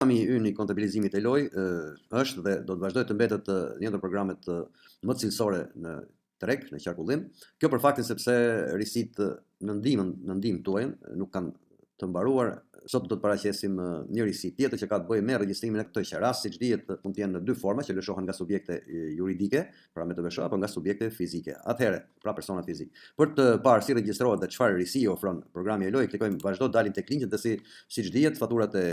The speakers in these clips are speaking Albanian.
Programi ynë i kontabilizimit Eloi është dhe do të vazhdojë të mbetet një ndër programet më cilësore në treg, në qarkullim. Kjo për faktin sepse risitë në ndihmën, në ndihmë tuajën nuk kanë të mbaruar. Sot do të paraqesim një risi tjetër që ka të bëjë me regjistrimin e të qerasë, siç dihet mund të jenë në dy forma që lëshohen nga subjekte juridike, pra me TVSH apo nga subjekte fizike. Atëherë, pra persona fizik. Për të parë si regjistrohet dhe çfarë risi ofron programi Eloi, klikojmë vazhdo, dalim tek linqet dhe si siç dihet faturat e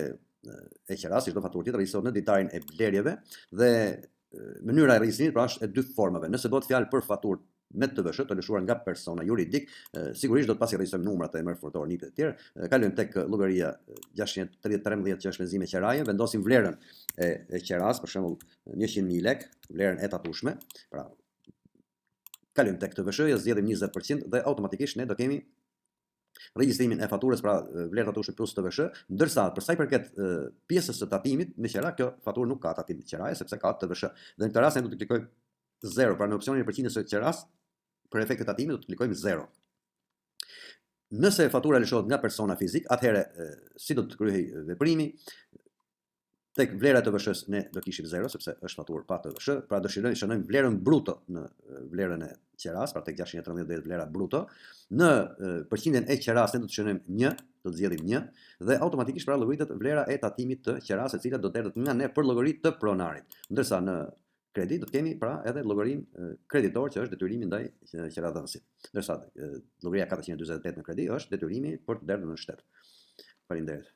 e qerasë, si çdo faturë tjetër, regjistrohet në ditarin e blerjeve dhe mënyra e regjistrimit pra është e dy formave. Nëse bëhet fjalë për faturë me TVSH të lëshuar nga persona juridik, sigurisht do të pasi regjistrojmë numrat e emër furnitor, NIP e të tjerë, kalojmë tek llogaria 630 që është shpenzime qeraje, vendosim vlerën e, e qerasë, për shembull 100.000 lekë, vlerën e tatueshme, pra kalojmë tek TVSH-ja, zgjedhim 20% dhe automatikisht ne do kemi regjistrimin e faturës, pra vlerë tatueshme plus TVSH, ndërsa për sa i përket pjesës së tatimit në qera, kjo faturë nuk ka tatim qeraje sepse ka TVSH. Dhe në këtë rast ne do të klikojmë 0, pra në opsionin e përqindjes së qerasë për efekte tatimi do të klikojmë 0. Nëse fatura lëshohet nga persona fizik, atëherë si do të kryhej veprimi? Tek vlera e TVSH-s ne do kishim 0 sepse është faturë pa TVSH, pra do shënojmë shënojmë vlerën bruto në vlerën e qerasë, pra tek 613 do jetë vlera bruto. Në përqindjen e qerasë ne do të shënojmë 1, do të zgjedhim 1 dhe automatikisht pra llogaritet vlera e tatimit të qerasë e cila do derdhet nga ne për llogari të pronarit. Ndërsa në kredi do të kemi pra edhe llogarinë kreditor që është detyrimi ndaj qeradhënësit. Ndërsa llogaria 448 në kredi është detyrimi për të derdhur në shtet. Faleminderit.